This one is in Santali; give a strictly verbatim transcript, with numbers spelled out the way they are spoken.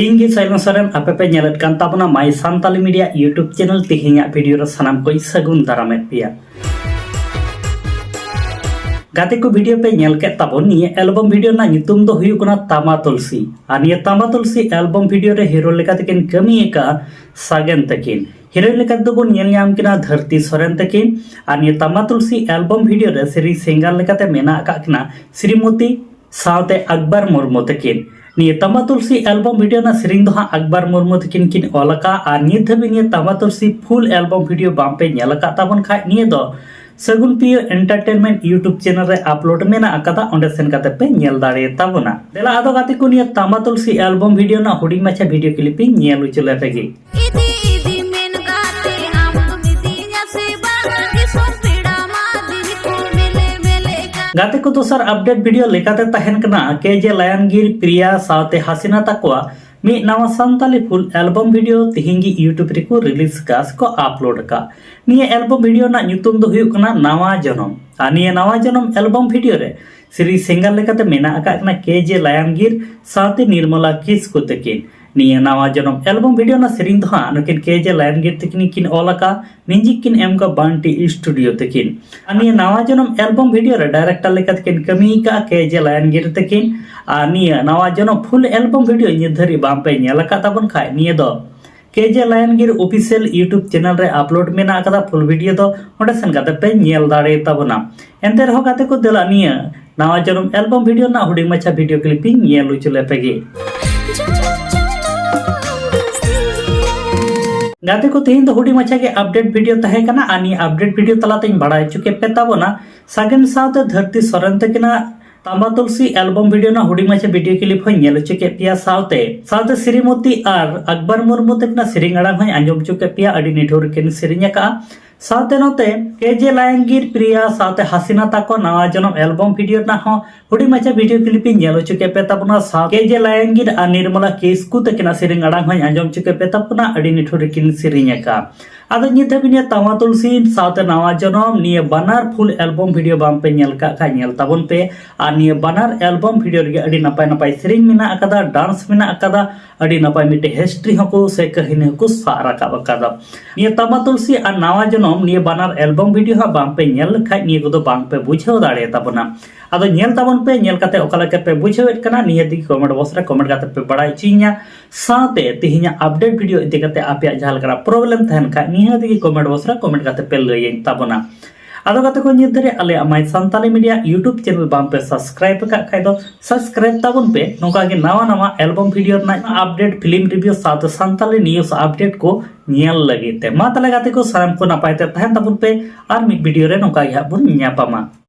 ᱤᱧ ᱜᱮ ᱥᱟᱭᱞᱚᱱ ᱥᱚᱨᱮᱱ, ᱟᱯᱮ ᱯᱮ ᱧᱮᱞᱮᱫ ᱠᱟᱱ ᱛᱟᱵᱚᱱᱟ My Santali Media YouTube channel᱾ ᱛᱮᱦᱮᱧᱟᱜ ᱵᱷᱤᱰᱤᱭᱳ ᱨᱮ ᱥᱟᱱᱟᱢ ᱠᱚᱧ ᱥᱟᱹᱜᱩᱱ ᱫᱟᱨᱟᱢᱮᱫ ᱯᱮᱭᱟ᱾ ᱜᱟᱛᱮ ᱠᱚ, ᱵᱷᱤᱰᱤᱭᱳ ᱯᱮ ᱧᱮᱞ ᱠᱮᱫ ᱛᱟᱵᱚᱱ, ᱱᱤᱭᱟᱹ ᱮᱞᱵᱚᱢ ᱵᱷᱤᱰᱤᱭᱳ ᱨᱮᱱᱟᱜ ᱧᱩᱛᱩᱢ ᱫᱚ ᱦᱩᱭᱩᱜ ᱠᱟᱱᱟ ᱛᱟᱢᱟ ᱛᱩᱞᱥᱤ᱾ ᱟᱨ ᱱᱤᱭᱟᱹ ᱛᱟᱢᱟ ᱛᱩᱞᱥᱤ ᱮᱞᱵᱚᱢ ᱵᱷᱤᱰᱤᱭᱳ ᱨᱮ ᱦᱤᱨᱳ ᱞᱮᱠᱟ ᱛᱮᱠᱤᱱ ᱠᱟᱹᱢᱤ ᱟᱠᱟᱫᱼᱟ ᱥᱟᱜᱮᱱ ᱛᱟᱹᱠᱤᱱ᱾ ᱦᱤᱨᱳᱭᱤᱱ ᱞᱮᱠᱟ ᱛᱮᱫᱚ ᱵᱚᱱ ᱧᱮᱞ ᱧᱟᱢ ᱠᱤᱱᱟ ᱫᱷᱟᱹᱨᱛᱤ ᱥᱚᱨᱮᱱ ᱛᱟᱹᱠᱤᱱ᱾ ᱟᱨ ᱱᱤᱭᱟᱹ ᱛᱟᱢᱟ ᱛᱩᱞᱥᱤ ᱮᱞᱵᱚᱢ ᱵᱷᱤᱰᱤᱭᱳ ᱨᱮ ᱥᱮᱨᱮᱧ ᱥᱤᱝᱜᱟᱨ ᱞᱮᱠᱟᱛᱮ ᱢᱮᱱᱟᱜ ᱟᱠᱟᱫ ᱠᱤᱱᱟ ᱥᱨᱤᱢᱚᱛᱤ ᱥᱟᱶᱛᱮ ᱟᱠᱵᱟᱨ ᱢᱩᱨᱢᱩ ᱛᱟᱹᱠᱤᱱ᱾ ᱱᱤᱭᱟᱹ ᱛᱟᱢᱟ ᱛᱩᱞᱥᱤ ᱮᱞᱵᱚᱢ ᱵᱷᱤᱰᱤᱭᱳ ᱨᱮᱱᱟᱜ ᱥᱮᱨᱮᱧ ᱫᱚ ᱦᱟᱸᱜ ᱟᱠᱵᱟᱨ ᱢᱩᱨᱢᱩ ᱛᱟᱹᱠᱤᱱ ᱠᱤᱱ ᱚᱞ ᱟᱠᱟᱫᱼᱟ᱾ ᱟᱨ ᱱᱤᱛ ᱫᱷᱟᱹᱵᱤᱡ ᱱᱤᱭᱟᱹ ᱛᱟᱢᱟ ᱛᱩᱞᱥᱤ ᱯᱷᱩᱞ ᱮᱞᱵᱚᱢ ᱵᱷᱤᱰᱤᱭᱳ ᱵᱟᱝ ᱯᱮ ᱧᱮᱞ ᱟᱠᱟᱫ ᱛᱟᱵᱚᱱ ᱠᱷᱟᱡ, ᱱᱤᱭᱟᱹ ᱫᱚ ᱥᱟᱹᱜᱩᱱ ᱯᱤᱭᱳ ᱮᱱᱴᱟᱨᱴᱮᱱᱢᱮᱱᱴ YouTube ᱪᱮᱱᱮᱞ ᱨᱮ ᱟᱯᱞᱳᱰ ᱢᱮᱱᱟᱜ ᱟᱠᱟᱫᱟ, ᱚᱸᱰᱮ ᱥᱮᱱ ᱠᱟᱛᱮ ᱯᱮ ᱧᱮᱞ ᱫᱟᱲᱮᱭᱟᱛᱟ ᱵᱚᱱᱟ᱾ ᱫᱮᱞᱟ ᱟᱫᱚ ᱜᱟᱛᱮ ᱠᱚ, ᱱᱤᱭᱟᱹ ᱛᱟᱢᱟ ᱛᱩᱞᱥᱤ ᱮᱞᱵᱚᱢ ᱵᱷᱤᱰᱤᱭᱳ ᱨᱮᱱᱟᱜ ᱦᱩᱰᱤᱧ ᱢᱟᱪᱷᱟ ᱵᱷᱤᱰᱤᱭᱳ ᱠᱞᱤᱯ ᱤᱧ ᱧᱮᱞ ᱦᱚᱪᱚ ᱞᱮᱯᱮ ᱜᱮ᱾ ᱤᱫᱤ ᱤᱫᱤ ᱢᱮᱱ ᱠᱟᱛᱮ ᱟᱢ ᱫᱚᱢ ᱤᱫᱤᱧᱟ ᱥᱮ ᱵᱟᱝ? ᱫᱤᱥᱚᱢ ᱯᱮᱲᱟ ᱢᱟ ᱫᱤᱱ ᱠᱚ ᱢᱮᱞᱮ ᱢᱮᱞᱮ ᱠᱟᱱ᱾ ᱜᱟᱛᱮ ᱠᱚ, ᱫᱚᱥᱟᱨ ᱟᱯᱰᱮᱴ ᱵᱷᱤᱰᱤᱭᱳ ᱞᱮᱠᱟᱛᱮ ᱛᱟᱦᱮᱱ ᱠᱟᱱᱟ ᱠᱮ ᱡᱮ ᱞᱟᱭᱚᱱᱜᱤᱨ, ᱯᱨᱤᱭᱟ ᱥᱟᱶᱛᱮ ᱦᱟᱥᱤᱱᱟ ᱛᱟᱠᱚᱣᱟᱜ ᱢᱤᱫ ᱱᱟᱣᱟ ᱥᱟᱱᱛᱟᱞᱤ ᱯᱷᱩᱞ ᱮᱞᱵᱚᱢ ᱵᱷᱤᱰᱤᱭᱳ ᱛᱤᱦᱤᱧ ᱜᱮ YouTube ᱨᱮᱠᱚ ᱨᱤᱞᱤᱡᱽ ᱠᱟᱜᱼᱟ ᱥᱮᱠᱚ ᱟᱯᱞᱳᱰ ᱟᱠᱟᱫ᱾ ᱱᱤᱭᱟᱹ ᱮᱞᱵᱚᱢ ᱵᱷᱤᱰᱤᱭᱳ ᱨᱮᱱᱟᱜ ᱧᱩᱛᱩᱢ ᱫᱚ ᱦᱩᱭᱩᱜ ᱠᱟᱱᱟ ᱱᱟᱣᱟ ᱡᱚᱱᱚᱢ᱾ ᱟᱨ ᱱᱤᱭᱟᱹ ᱱᱟᱣᱟ ᱡᱚᱱᱚᱢ ᱮᱞᱵᱚᱢ ᱵᱷᱤᱰᱤᱭᱳ ᱨᱮ ᱥᱮᱨᱮᱧ ᱥᱤᱝᱜᱟᱨ ᱞᱮᱠᱟᱛᱮ ᱢᱮᱱᱟᱜ ᱟᱠᱟᱫ ᱠᱤᱱᱟ ᱠᱮ ᱡᱮ ᱞᱟᱭᱚᱱᱜᱤᱨ ᱥᱟᱶᱛᱮ ᱱᱤᱨᱢᱚᱞᱟ ᱠᱤᱥᱠᱩ ᱛᱟᱹᱠᱤᱱ᱾ ᱱᱤᱭᱟᱹ ᱱᱟᱣᱟ ᱡᱚᱱᱚᱢ ᱮᱞᱵᱚᱢ ᱵᱷᱤᱰᱤᱭᱳ ᱨᱮᱱᱟᱜ ᱥᱮᱨᱮᱧ ᱫᱚ ᱦᱟᱸᱜ ᱱᱩᱠᱤᱱ ᱠᱮ ᱡᱮ ᱞᱟᱭᱚᱱᱜᱤᱨ ᱛᱟᱹᱠᱤᱱ ᱜᱮᱠᱤᱱ ᱚᱞ ᱟᱠᱟᱫᱼᱟ, ᱢᱤᱣᱡᱤᱠ ᱠᱤᱱ ᱮᱢ ᱟᱠᱟᱫ ᱵᱟᱱᱴᱤ ᱥᱴᱩᱰᱤᱭᱳ ᱛᱟᱹᱠᱤᱱ᱾ ᱟᱨ ᱱᱤᱭᱟᱹ ᱱᱟᱣᱟ ᱡᱚᱱᱚᱢ ᱮᱞᱵᱚᱢ ᱵᱷᱤᱰᱤᱭᱳ ᱨᱮ ᱰᱟᱭᱨᱮᱠᱴᱚᱨ ᱞᱮᱠᱟᱛᱮ ᱠᱤᱱ ᱠᱟᱹᱢᱤ ᱟᱠᱟᱫᱼᱟ ᱠᱮ ᱡᱮ ᱞᱟᱭᱚᱱᱜᱤᱨ ᱛᱟᱹᱠᱤᱱ᱾ ᱟᱨ ᱱᱤᱭᱟᱹ ᱱᱟᱣᱟ ᱡᱚᱱᱚᱢ ᱯᱷᱩᱞ ᱮᱞᱵᱚᱢ ᱵᱷᱤᱰᱤᱭᱳ ᱱᱤᱛ ᱫᱷᱟᱹᱨᱤᱡ ᱵᱟᱝ ᱯᱮ ᱧᱮᱞ ᱟᱠᱟᱫ ᱛᱟᱵᱚᱱ ᱠᱷᱟᱡ, ᱱᱤᱭᱟᱹ ᱫᱚ ᱠᱮ ᱡᱮ ᱞᱟᱭᱚᱱᱜᱤᱨ ᱚᱯᱷᱤᱥᱤᱭᱟᱞ YouTube ᱪᱮᱱᱮᱞ ᱨᱮ ᱟᱯᱞᱳᱰ ᱢᱮᱱᱟᱜ ᱟᱠᱟᱫᱟ ᱯᱷᱩᱞ ᱵᱷᱤᱰᱤᱭᱳ ᱫᱚ, ᱚᱸᱰᱮ ᱥᱮᱱ ᱠᱟᱛᱮ ᱯᱮ ᱧᱮᱞ ᱫᱟᱲᱮ ᱛᱟᱵᱚᱱᱟ᱾ ᱮᱱᱛᱮ ᱨᱮᱦᱚᱸ ᱜᱟᱛᱮ ᱠᱚ, ᱫᱮᱞᱟ ᱱᱤᱭᱟᱹ ᱱᱟᱣᱟ ᱡᱚᱱᱚᱢ ᱮᱞᱵᱚᱢ ᱵᱷᱤᱰᱤᱭᱳ ᱨᱮᱱᱟᱜ ᱦᱩᱰᱤᱧ ᱢᱟᱪᱷᱟ ᱵᱷᱤᱰᱤᱭᱳ ᱠᱞᱤᱯ ᱤᱧ ᱧᱮᱞ ᱦᱚᱪᱚ ᱞᱮᱯᱮ ᱜᱮ᱾ ᱜᱟᱛᱮ ᱠᱚ, ᱛᱮᱦᱮᱧ ᱫᱚ ᱦᱩᱰᱤᱧ ᱢᱟᱪᱷᱟ ᱜᱮ ᱟᱯᱰᱮᱴ ᱵᱷᱤᱰᱤᱭᱳ ᱛᱟᱦᱮᱸ ᱠᱟᱱᱟ᱾ ᱟᱨ ᱱᱤᱭᱟᱹ ᱟᱯᱰᱮᱴ ᱵᱷᱤᱰᱤᱭᱳ ᱛᱟᱞᱟᱛᱮᱧ ᱵᱟᱲᱟᱭ ᱦᱚᱪᱚ ᱠᱮᱫ ᱯᱮ ᱛᱟᱵᱚᱱᱟ ᱥᱟᱜᱮᱱ ᱥᱟᱶᱛᱮ ᱫᱷᱟᱹᱨᱛᱤ ᱥᱚᱨᱮᱱ ᱛᱟᱹᱠᱤᱱᱟᱜ ᱛᱟᱢᱟ ᱛᱩᱞᱥᱤ ᱮᱞᱵᱚᱢ ᱵᱷᱤᱰᱤᱭᱳ ᱨᱮᱱᱟᱜ ᱦᱩᱰᱤᱧ ᱢᱟᱪᱷᱟ ᱵᱷᱤᱰᱤᱭᱳ ᱠᱞᱤᱯ ᱦᱚᱸᱧ ᱧᱮᱞ ᱦᱚᱪᱚ ᱠᱮᱫ ᱯᱮᱭᱟ᱾ ᱥᱟᱶᱛᱮ, ᱥᱟᱶᱛᱮ ᱥᱨᱤᱢᱚᱛᱤ ᱟᱨ ᱟᱠᱵᱟᱨ ᱢᱩᱨᱢᱩ ᱛᱟᱹᱠᱤᱱᱟᱜ ᱥᱮᱨᱮᱧ ᱟᱲᱟᱝ ᱦᱚᱸᱧ ᱟᱸᱡᱚᱢ ᱦᱚᱪᱚ ᱠᱮᱫ ᱯᱮᱭᱟ᱾ ᱟᱹᱰᱤ ᱱᱤᱴᱷᱩᱨ ᱠᱤᱱ ᱥᱮᱨᱮᱧ ᱟᱠᱟᱫᱼᱟ᱾ ᱥᱟᱶᱛᱮ ᱱᱚᱛᱮ ᱠᱮ ᱡᱮ ᱞᱟᱭᱟᱝᱜᱤᱨ, ᱯᱨᱤᱭᱟ ᱥᱟᱶᱛᱮ ᱦᱟᱥᱤᱱᱟ ᱛᱟᱠᱚ ᱱᱟᱣᱟ ᱡᱚᱱᱚᱢ ᱮᱞᱵᱚᱢ ᱵᱷᱤᱰᱤᱭᱳ ᱨᱮᱱᱟᱜ ᱦᱚᱸ ᱦᱩᱰᱤᱧ ᱢᱟᱪᱷᱟ ᱵᱷᱤᱰᱤᱭᱳ ᱠᱞᱤᱯ ᱤᱧ ᱧᱮᱞ ᱦᱚᱪᱚ ᱠᱮᱫ ᱯᱮ ᱛᱟᱵᱚᱱᱟ᱾ ᱥᱟᱶ ᱠᱮ ᱡᱮ ᱞᱟᱭᱟᱝᱜᱤᱨ ᱟᱨ ᱱᱤᱨᱢᱚᱞᱟ ᱠᱤᱥᱠᱩ ᱛᱟᱹᱠᱤᱱᱟᱜ ᱥᱮᱨᱮᱧ ᱟᱲᱟᱝ ᱦᱚᱸᱧ ᱟᱸᱡᱚᱢ ᱦᱚᱪᱚ ᱠᱮᱫ ᱯᱮ ᱛᱟᱵᱚᱱᱟ᱾ ᱟᱹᱰᱤ ᱱᱤᱴᱷᱩᱨ ᱨᱮᱠᱤᱱ ᱥᱮᱨᱮᱧ ᱟᱠᱟᱫ᱾ ᱟᱫᱚ ᱱᱤᱛ ᱫᱷᱟᱹᱵᱤᱡ ᱱᱤᱭᱟᱹ ᱛᱟᱢᱟ ᱛᱩᱞᱥᱤ ᱥᱟᱶᱛᱮ ᱱᱟᱣᱟ ᱡᱚᱱᱚᱢ ᱱᱤᱭᱟᱹ ᱵᱟᱱᱟᱨ ᱯᱷᱩᱞ ᱮᱞᱵᱚᱢ ᱵᱷᱤᱰᱤᱭᱳ ᱵᱟᱝ ᱯᱮ ᱧᱮᱞ ᱠᱟᱜ ᱠᱷᱟᱡ ᱧᱮᱞ ᱛᱟᱵᱚᱱ ᱯᱮ᱾ ᱟᱨ ᱱᱤᱭᱟᱹ ᱵᱟᱱᱟᱨ ᱮᱞᱵᱚᱢ ᱵᱷᱤᱰᱤᱭᱳ ᱨᱮᱜᱮ ᱟᱹᱰᱤ ᱱᱟᱯᱟᱭ ᱱᱟᱯᱟᱭ ᱥᱮᱨᱮᱧ ᱢᱮᱱᱟᱜ ᱟᱠᱟᱫᱟ, ᱰᱟᱱᱥ ᱢᱮᱱᱟᱜ ᱟᱠᱟᱫᱟ, ᱟᱹᱰᱤ ᱱᱟᱯᱟᱭ ᱢᱤᱫᱴᱮᱡ ᱦᱤᱥᱴᱨᱤ ᱦᱚᱸᱠᱚ ᱥᱮ ᱠᱟᱹᱦᱱᱤ ᱦᱚᱸᱠᱚ ᱥᱟᱵ ᱨᱟᱠᱟᱵ ᱟᱠᱟᱫᱟ᱾ ᱱᱤᱭᱟᱹ ᱛᱟᱢᱟ ᱛᱩᱞᱥᱤ ᱟᱨ ᱱᱟᱣᱟ ᱡᱚᱱᱚᱢ ᱱᱤᱭᱟᱹ ᱵᱟᱱᱟᱨ ᱮᱞᱵᱚᱢ ᱵᱷᱤᱰᱤᱭᱳ ᱦᱟᱸᱜ ᱵᱟᱝ ᱯᱮ ᱧᱮᱞ ᱞᱮᱠᱷᱟᱡ ᱱᱤᱭᱟᱹ ᱠᱚᱫᱚ ᱵᱟᱝ ᱯᱮ ᱵᱩᱡᱷᱟᱹᱣ ᱫᱟᱲᱮᱭᱟ ᱛᱟᱵᱚᱱᱟ᱾ ᱟᱫᱚ ᱧᱮᱞ ᱛᱟᱵᱚᱱ ᱯᱮ, ᱧᱮᱞ ᱠᱟᱛᱮ ᱚᱠᱟ ᱞᱮᱠᱟ ᱯᱮ ᱵᱩᱡᱷᱟᱹᱣᱮᱫ ᱠᱟᱱᱟ ᱱᱤᱭᱟᱹ ᱫᱤᱠ ᱠᱚᱢᱮᱱᱴ ᱵᱚᱠᱥ ᱨᱮ ᱠᱚᱢᱮᱱᱴ ᱠᱟᱛᱮ ᱯᱮ ᱵᱟᱲᱟᱭ ᱦᱚᱪᱚᱧᱟ᱾ ᱥᱟᱶᱛᱮ ᱛᱮᱦᱮᱧᱟᱜ ᱟᱯᱰᱮᱴ ᱵᱷᱤᱰᱤᱭᱳ ᱤᱫᱤ ᱠᱟᱛᱮ ᱟᱯᱮᱭᱟᱜ ᱡᱟᱦᱟᱸ ᱞᱮᱠᱟᱱᱟᱜ ᱯᱨᱚᱵᱞᱮᱢ ᱛᱟᱦᱮᱱ ᱠᱷᱟᱡ ᱱᱤᱦᱟᱹᱛ ᱜᱮ ᱠᱚᱢᱮᱱᱴ ᱵᱚᱠᱥ ᱨᱮ ᱠᱚᱢᱮᱱᱴ ᱠᱟᱛᱮ ᱯᱮ ᱞᱟᱹᱭᱟᱹᱧ ᱛᱟᱵᱚᱱᱟ᱾ ᱟᱫᱚ ᱜᱟᱛᱮ ᱠᱚ, ᱱᱤᱛ ᱫᱷᱟᱹᱨᱤᱡ ᱟᱞᱮᱭᱟᱜ ᱢᱟᱭ ᱥᱟᱱᱛᱟᱞᱤ ᱢᱤᱰᱤᱭᱟ ᱭᱩᱴᱩᱵᱽ ᱪᱮᱱᱮᱞ ᱵᱟᱝ ᱯᱮ ᱥᱟᱵᱥᱠᱨᱟᱭᱤᱵ ᱟᱠᱟᱫ ᱠᱷᱟᱡ ᱫᱚ ᱥᱟᱵᱥᱠᱨᱟᱭᱤᱵ ᱛᱟᱵᱚᱱ ᱯᱮ, ᱱᱚᱝᱠᱟ ᱜᱮ ᱱᱟᱣᱟ ᱱᱟᱣᱟ ᱮᱞᱵᱚᱢ ᱵᱷᱤᱰᱤᱭᱳ ᱨᱮᱱᱟᱜ ᱟᱯᱰᱮᱴ, ᱯᱷᱤᱞᱢ ᱨᱤᱵᱷᱤᱭᱩ ᱥᱟᱶᱛᱮ ᱥᱟᱱᱛᱟᱞᱤ ᱱᱤᱭᱩᱡᱽ ᱟᱯᱰᱮᱴ ᱠᱚ ᱧᱮᱞ ᱞᱟᱹᱜᱤᱫ ᱛᱮ᱾ ᱢᱟ ᱛᱟᱦᱞᱮ ᱜᱟᱛᱮ ᱠᱚ, ᱥᱟᱱᱟᱢ ᱠᱚ ᱱᱟᱯᱟᱭ ᱛᱮ ᱛᱟᱦᱮᱱ ᱛᱟᱵᱚᱱ ᱯᱮ, ᱟᱨ ᱢᱤᱫ ᱵᱷᱤᱰᱤᱭᱳ ᱨᱮ ᱱᱚᱝᱠᱟ ᱜᱮ ᱦᱟᱸᱜ ᱵᱚᱱ ᱧᱟᱯᱟᱢᱟ᱾